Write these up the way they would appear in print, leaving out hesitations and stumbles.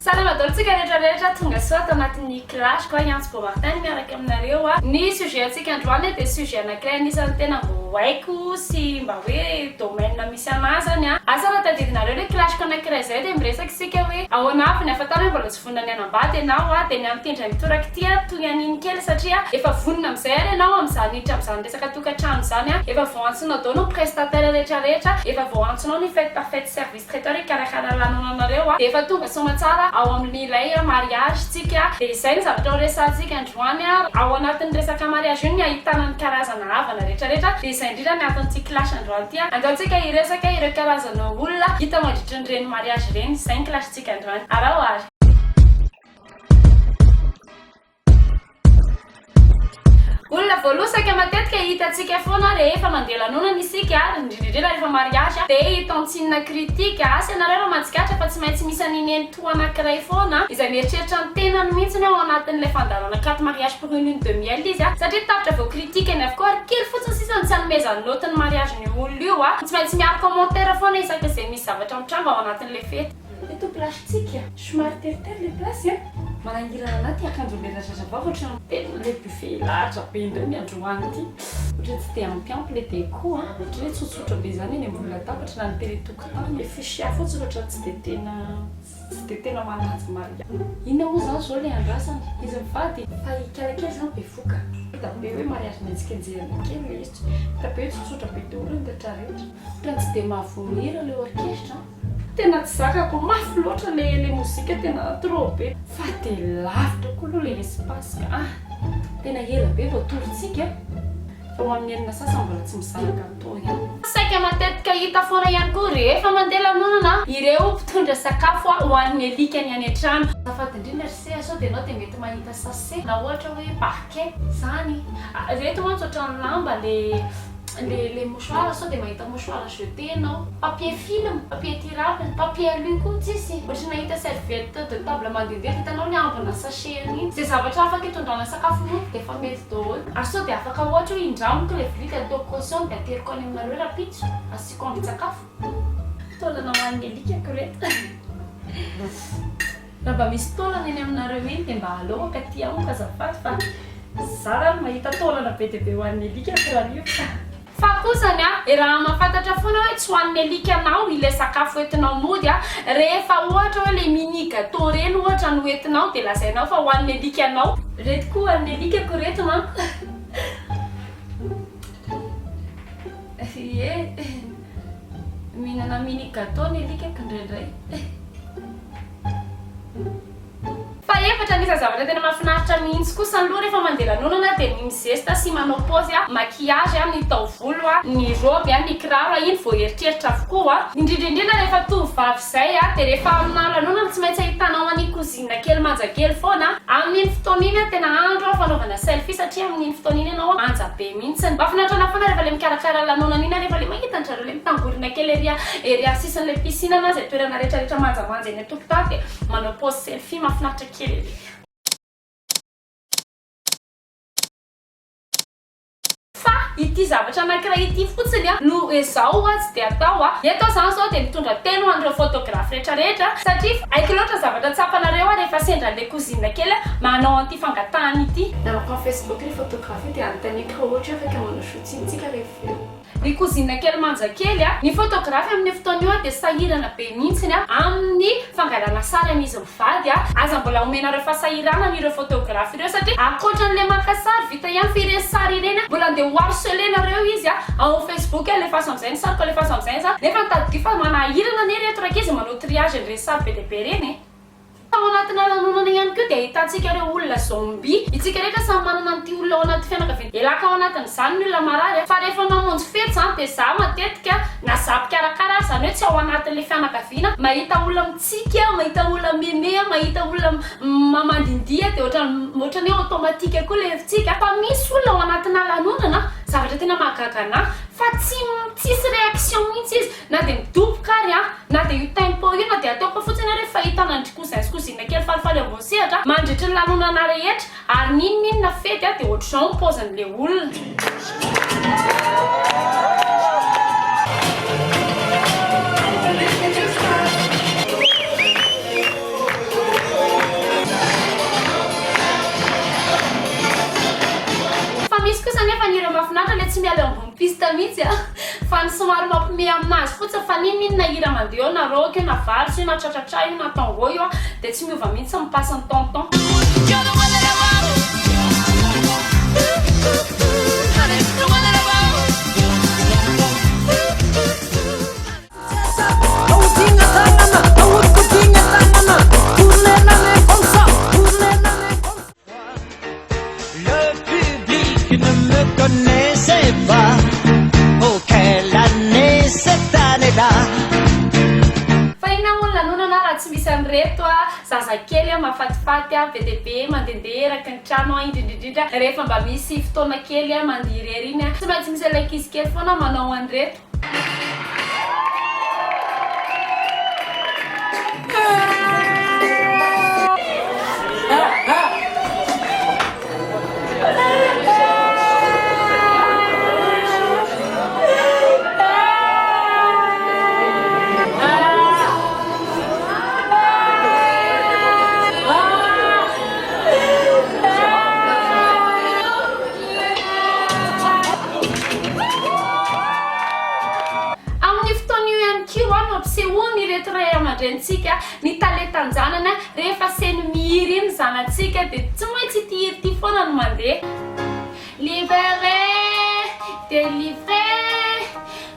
Salama daholo tsika rehetra rehetra tonga soa ato anatin'ny clash ko i Antso Beaumartin miaraka aminareo a. Ny sujet antsika androany dia sujet anankiray anisan'ny tena mbo haiko sy mba hoe domaine misy anah zany a. Asa raha tadidinareo le clash ko anankiray zay dia miresaka isika hoe ahoana avy ny ahafantarana hoe mbola tsy vonona ny hanambady ianao a, dia ny amin'ity indray mitoraka ity a toy an'iny kely satria efa vonona amin'izay ary ianao amin'izany hiditra amin'izany resaka tokantrano izany a, efa voaantsonao daholo ny prestataire rehetra rehetra, efa voaantsonao ny fête parfaite service. Traiteur hikarakara lanonanareo a, dia efa tonga soamatsara ao amin'ilay mariage tsika, dia izay ny zavatra ho resahantsika androany a, ao anatin'ny resaka mariage io ny ahitana ny karazana havana retraretra, dia izay indrindra ny anton'ity clash androany ity a, andao tsika hiresaka ireo karazana olona hita mandritry ny ireny mariage ireny, izay ny clash tsika androany, araho ary. Olona voaloha saika matetika hitantsika foana rehefa mandeha lanonana isika ary indrindra indrindra rehefa mariage dia i tantine critique. Asa ianareo raha mahatsikaritra fa tsy maintsy misy an'i nenitoa anankiray foana izay mieritreritra ny tenany mihitsy ao anatin'ilay fandaharana 4 mariages pour une lune de miel izy satria tapitra vao critique-ny avokoa ary kely fotsiny sisa no tsy hanomezany note ny mariage-n'io olona io. Tsy maintsy miaro commentaire foana isaka izay misy zavatra mitranga ao anatin'ilay fety. Eto place-tsika. Somary teritery le place a! Manahirana anah ty akanjo le razazavavy ohatran'ny tena le buffet lahatra be indray ny androany ty. Ohatran'ny tsy dia ampiampy le déco a! Ohatran'ny hoe tsotsotra be izany eny ambony latabatra na ny tele tokotany. Le fuchsia fotsiny ohatran'ny tsy dia tena tsy dia tena manaja mariage. Inona moa izany izao le andrasana? Izy mivady? Fa i Ikalakely izany bevoka. Hita be hoe mariage nihetsiketsehana kely le izy. Hita be hoe tsotsotra be daholo ny retraretra. Ohatran'ny tsy dia mahavoa mihira le orchestre an! Tena tsy zakako, mafy loatra le le mozika tena trop be. Fa de lavitra koa aloha le espace ka ah! Tena ela be vao torintsika fa ho amin'ny enina sasany mbola tsy mizara gateau ihany. Saika matetika hita foana ihany koa rehefa mandeha lanonana ireo mpitondra sakafo ho an'ny alikany any an-trano. Azafady indrindra ry se a, sao dia ianao dia mety mahita sachet na ohatra hoe parquet zany? Reto mantsy ohatran'ny lamba le. Le le mouchoir sao dia mahita mouchoir jeté ianao, papier film, papier tirable, papier alu koa tsisy, ohatry ny nahita serviette de table mandehandeha hitanao ny ambina sachet an'iny, izay zavatra afaka hitondrana sakafo mody dia efa mety daholo, ary sao dia afaka ohatra hoe indramiko ilay vilia dia ataoko caution dia ateriko any aminareo rahampitso, asiako ambin-tsakafo. Taolana ho an'ny alikako ireto. Raha mba misy taolana eny aminareo eny dia mba aleo mankaty amiko azafady fa zara ary mahita taolana be dia be ho an'ny alikako Rarivo. Fa kosany a, raha mahafantatra foana hoe tsy ho an'ny alikanao ilay sakafo entinao mody a, rehefa ohatra hoe le mini gateau reny ohatra no entinao dia lazainao fa ho an'ny alikanao. Reto koa ho an'ny alikako reto manko. Ie, mihinana mini gateau ny alikako indraindray. Fahefatra, anisan'ny zavatra tena mahafinaritra mihitsy kosa aloha rehefa mandeha lanonana dia ny mizesta sy manao paozy, maquillage, ny taovolo, ny robe, ny kiraro, iny vao eritreritra avokoa. Indrindra indrindra rehefa tovovavy izay dia rehefa amina lanonana tsy maintsy ahitanao an'i cousine kely manja kely foana. Amin'iny fotoana iny tena andro fanaovana selfie satria amin'iny fotoana iny ianao manja be mihitsy. Mahafinaritra anah foana rehefa ilay mikarakara lanonana iny rehefa ilay mahita an-dry zareo ilay mitangorona kely ery Ery amin'ny sisin'ilay piscine na izay toerana rehetra rehetra manjamanja eny an-tokotany dia manao pause selfie mahafinaritra kely ery. Fa ity zavatra anankiray ity fotsiny no ezaho hoa tsy dia atao a. Eto aho izany izao dia mitondra teny ho an'ireo photographe rehetra rehetra satria haiko loatra ny zavatra tsapanareo aho rehefa sendra an'ilay cousine kely manao an'ity fangatahana ity. Namako amin'ny Facebook ilay photographe io dia anontaniako raha ohatra hoe afaka manao shooting tsika rehefa avy eo. Ry cousine kely manja kely a! Ny photographe amin'io fotoana io dia sahirana be mihitsiny amin'ny fangalana sary an'izy mivady a! Aza mbola omenareo fahasahiranana ireo photographe ireo satria ankoatran'ilay maka sary vita ihany fa ireny sary ireny mbola andeha ho harceler-nareo izy ao amin'ny facebook alefaso amin'izay ny sariko alefaso amin'izay ny sariko nefa tadidio fa manahirana anie ireto rankizy manao triage an'ireny sary be dia be ireny e! Tao anatina lanonana ihany koa dia ahitantsika ireo olona zombie. Itsika rehetra samy manana an'ity olona ao anaty fianakaviana. Elaka ao anatin'izany ny olona marary a. Fa rehefa mamonjy fety izany dia za matetika na za mpikarakara ary izany hoe tsy ao anatin'ilay fianakaviana, mahita olona mitsiky aho, mahita olona meme aho, mahita olona mamandindihy dia ohatran'ny ohatran'ny hoe automatique koa ilay fitsiky. Fa misy olona ao anatina lanonana, zavatra tena mahagaga anah, fa tsy tsisy réaction mihitsy izy. Na dia midoboka ary an, na dia io tempo io na dia ataoko fotsiny ary hoe fahitana an-dry cousin sy cousine kely falifaly ambony sehatra mandritry ny lanonana rehetra ary n'inon'inona fety an dia ohatr'izao ny paozin'ilay olona. piste mihitsy a! Fa ny somary mampime aminazy fotsiny fa n'inon'inona hira mandeha eo na rock io na valse io na tratratra io na tango io a dia tsy miova mihitsy ny passe-n'ny tonton. Le public ne me connaissait pas. Oh, quelle année cette année-là. Fa inona moa ny lanonana raha tsy misy an'ireto a, zazakely a, mahafatifaty a, be dia be, mandehandeha eraky ny trano a, indrindra indrindra rehefa mba misy fotoana kely a, mandihy irery iny a, tsy maintsy misy an'ilay ankizy kely foana manao an'ireto. Amin'io fotoana io ihany koa no ampisehoan'ireto ray aman-drenintsika ny talentan-janany rehefa seny mihira iny ny zanatsika dia tsy maintsy ity hira ity foana no mandeha. Libéré, délivré,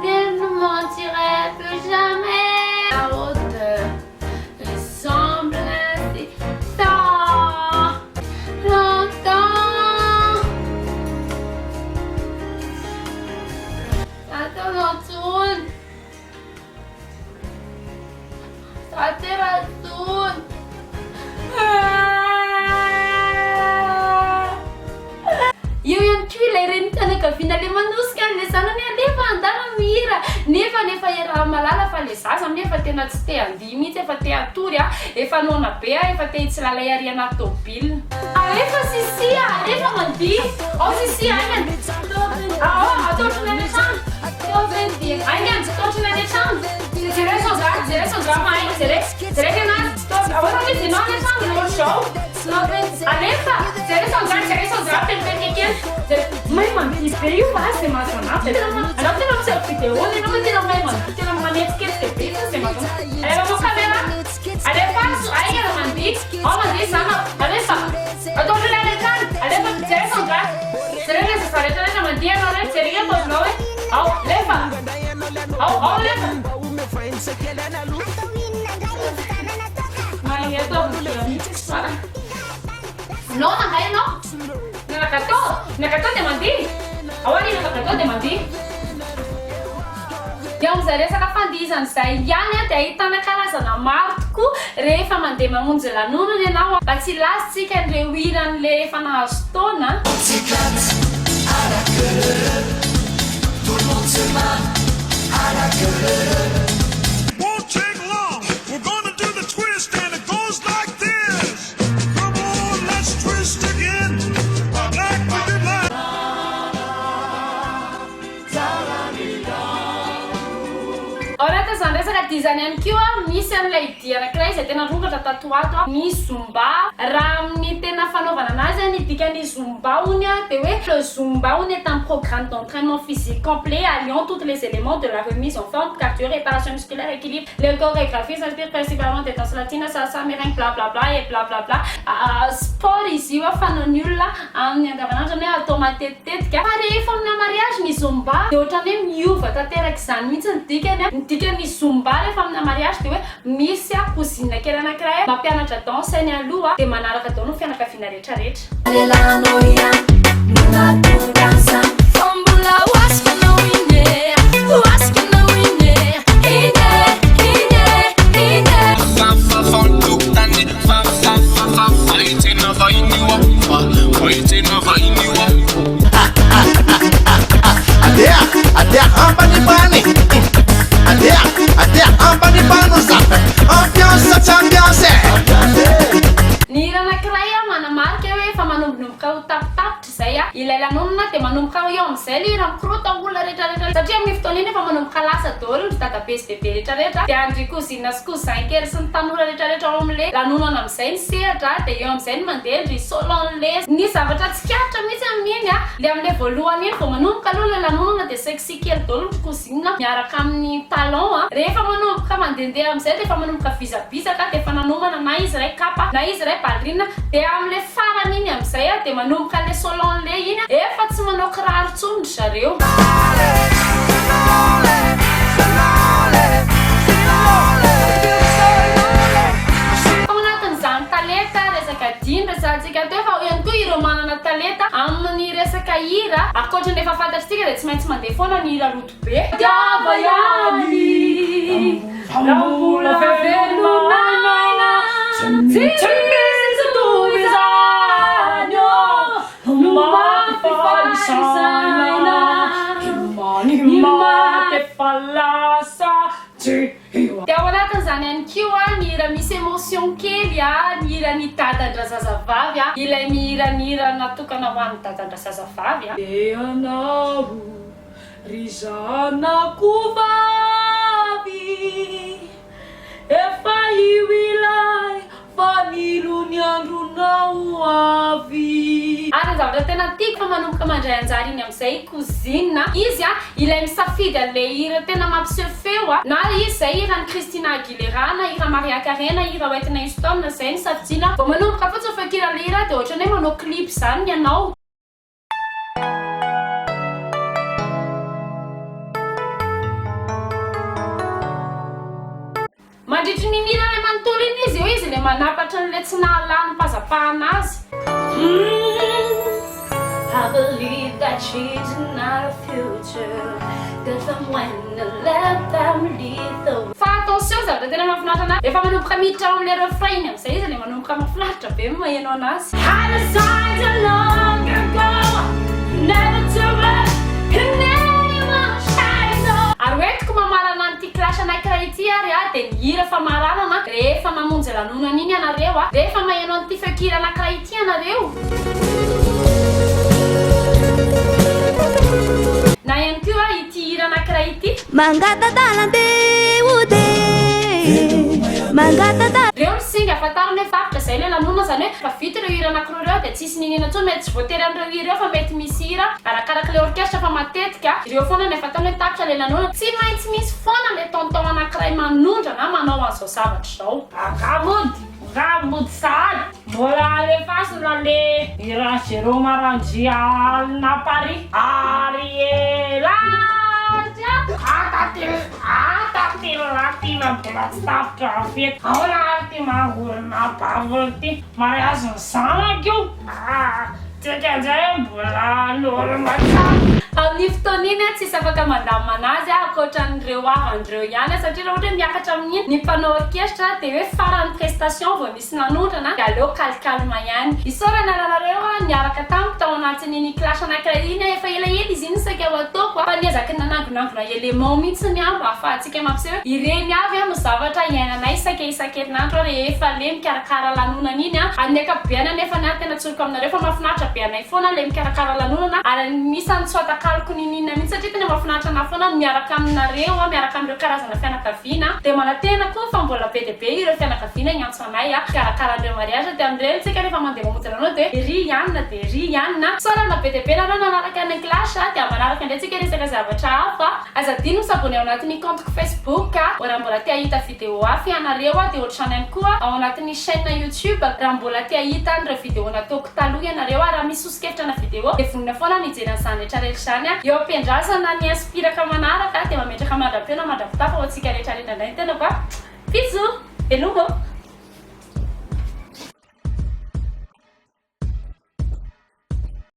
je ne mentirai plus jamais. La hauteur ressemble ainsi tant longtemps. Ataonao tsony. Zatera tsony. Eo ihany koa ilay renim-pianakaviana ilay manosika an'ilay zanany alefa andana mihira nefa nefa iaraha-mahalala fa ilay zaza moa efa tena tsy te handihy mihitsy efa te hatory a, efa noana be a, efa te hitsilalay ary anaty tômôbila. Alefa Sissi a, alefa mandihy. Ao Sissi haingana. Ao, ataotro ny any an-trano. Haingana, ataotro ny any an-trano. Jereo Sandra, jereo Sandra mahay, jereo. Jereo ianao. Ahoana moa izy ianao any an-trano no ohatr'izao? Alefa! Jereo Sandra, jereo Sandra, pelipelika kely. Jereo. Mahay mandihy be io fa azy dia mahazo anazy. Anao tena miseho vidéo ianao fa tena mahay mandihy, tena manetsiketsika be fa izay mahazo anazy. Alefa amao caméra. Alefaso, haingana mandihy. Ao mandihy zanako. Alefa. Ataovy ilay any an-trano. Alefa, jereo Sandra. Jereo ilay zaza rehetra rehetra mandihy ianao rehetra. Jereo io ataovinao hoe. Ao, alefa. Ao, ao alefa. Noana angaha ianao? Mihinana gâteau? Mihinana gâteau dia mandihy? Ao ary hihinana gâteau dia mandihy. Eo amin'izay resaka fandihizana izay ihany dia ahitana karazana maro tokoa rehefa mandeha mamonjy lanonana ianao. Mba tsy hilaza tsika an'ireo hiran'ilay efa nahazo taona. Won't take long. We're gonna do the twist and it goes like this. Come on, let's twist again. Like we did last. Ao anatin'izany resaka dihy izany ihany koa, misy an'ilay dihy anankiray izay tena rongatra tato ho ato, ny zumba. Raha amin'ny tena fanaovana anazy, ny dikan'ny zumba hono dia hoe le zumba hono est un programme d'entrainement physique complet alliant toutes les éléments de la remise en forme, cardio, réparation musculaire, équilibre. Les chorégraphies s'inspirent principalement des danses latines, salsa, merengue, blablabla et blablabla. Sport izy io fanaon'ny olona amin'ny andavanandro zany hoe atao matetitetika. Fa rehefa amina mariage ny zumba dia ohatran'ny hoe miova tanteraka izany mihitsy ny dikany. Ny dikan'ny zumba rehefa amina mariage dia hoe misy cousine kely anankiray mampianatra danse any aloha dia manaraka daholo ny fianakaviana rehetrarehetra. Lelanao ihany no nahatonga an'izany. Fa mbola ho azoko anao iny e, ho azoko anao iny e, iny e, iny e, iny e. Andeha, andeha ambanimbany. Andeha, andeha ambanimbany za. Ambiance tsy ambiance. Ny hira anankiray manamarika hoe efa manombonomboka ho tapitapitra izay. ilay lanonana dia manomboka eo amin'izay ilay hira mikorota olona rehetra rehetra satria amin'iny fotoana iny efa manomboka lasa daholo ry dadabe sy bebe rehetra rehetra dia an-dry cousine sy cousin kely sy ny tanora rehetra rehetra ao amin'ilay lanonana amin'izay ny sehatra dia eo amin'izay no mandeha ry solo-n'le Ny zavatra tsikaritra mihitsy amin'iny a, le amin'le voalohany iny vao manomboka aloha le lanonana dia sexy kely daholo ry cousine miaraka amin'ny talon a, rehefa manomboka mandehandeha amin'izay dia efa manomboka vizabizaka dia efa nanomana na izy iray kapa na izy iray ballerine dia amin'le farany iny amin'izay a dia manomboka le solo-n'le iny a, efa tsy manao kiraro intsony ry zareo. Tao anatin'izany talenta resaka dihy no resahantsika teo fa ao ihany koa ireo manana talenta amin'ny resaka hira, ankoatra ny efa fantatr'tsika dia tsy maintsy mandeha foana ny hira rodobe. Tiava ihany raha mbola velon'aina tsy misy toy izany ô. No mampifaly saina ny maty efa lasa tsy Dia ao anatin'izany ihany koa ny hira misy émotion kely, ny hiran'i dadan-drazazavavy, ilay mihira ny hira natokana ho an'i dadan-drazazavavy. Ianao ry zanako vavy. Efa io ilay fanilo ny andronao ho avy. Ary ny zavatra tena tiako fa manomboka mandray anjara iny amin'izay i cousine izy a, ilay misafidy an'ilay hira tena mampiseho feo a, na izy izay hiran'i Christina Aguilera na hira Mariah Carey na hira Whitney Houston izay no safidiana, vao manomboka fotsiny feon-kiran'ilay hira dia ohatran'ny hoe manao clip izany ny anao. Mandritry ny mihira ilay manontolo iny izy eo izy ilay manapatra an'ilay tsy nahalany mpazapahana azy. I believe that she's not a future That I'm when I let them lead the Fa attention zavatra tena mahafinaritra anahy rehefa manomboka miditra ao amin'ilay refrain iny amin'izay izy ilay manomboka mahafinaritra be ny maheno anazy. I decided long ago never to run in anyone's shadow. Ary hoentiko mamarana an'ity clash anankiray ity ary a, dia ny hira famaranana rehefa mamonjy lanonana iny ianareo a, rehefa maheno an'ity feon-kira anankiray ity ianareo, na ihany koa ity hira anankiray ity. Mangata-dalam-be hody e, mangata-dalam-. Reo ny singa ahafantarana hoe tapitra izay ilay lanonana, izany hoe efa vita ireo hira anankiroa ireo dia tsisy niniana intsony, mety tsy voatery an'ireo hira ireo fa mety misy hira arakaraka ilay orchestre fa matetika ireo foana no ahafantarana hoe tapitra ilay lanonana, tsy maintsy misy foana ilay tonton anankiray manondrana manao an'izao zavatra izao. Angaha mody, angaha mody sahady? Mbola alefasina le hiran'i Jérôme Randria alina Paris ary ela Atatelatina mbola tsy tapitra ny fety. Ahoana ary ity mangorona bavol ity? Mariazin'ny zanako io. Tsika indray mbola normal tsara. Amin'iny fotoana iny tsisy afaka mandamina anazy ankoatra an'ireo havany ireo ihany satria raha ohatra hoe miakatra amin'iny ny mpanao orchestre dia hoe faran'ny prestation vao misy nanondrana dia aleo calcalme ihany. Isaorana anareo niaraka tamiko tao anatin'iny clash anankiray iny efa elaela izy iny saika ho ataoko fa niezaky nanangonangona élément mihitsiny aho mba ahafahantsika mampiseho hoe ireny avy no zavatra iainanay saika isan-kerinandro rehefa le mikarakara lanonana iny Amin'ny ankapobeany anefa ny ahy tena tsoriko aminareo fa mahafinaritra be anay foana le mikarakara lanonana ary anisan'ny tsy ho atakaloko niniana mihitsy satria tena mahafinaritra anahy foana ny miaraka aminareo miaraka amin'ireo karazana fianakaviana dia manantena koa fa mbola be dia be ireo fianakaviana hiantso anay hikarakara an'ireo mariage dia amin'ireny tsika rehefa mandeha mamonjy lanonana dia ry ianona dia ry ianona Isaorana be dia be nareo nanaraka ny clash dia manaraka indray tsika hiresaka zavatra hafa Aza adino mi-s'abonner ao anatin'ny compte-ko Facebook raha mbola te hahita vidéo hafa ianareo dia ohatr'izany ihany koa ao anatin'ny chaîne YouTube raha mbola te hahita an'ireo vidéo nataoko taloha ianareo raha misy soso-kevitra na vidéo dia vonona foana ny hijery an'izany rehetra rehetra izany eo am-piandrasana ny inspiraka manaraka dia mametraka mandra-peo na mandra-pitafa ho antsika rehetra rehetra indray ny tenako a bisous! Veloma ô!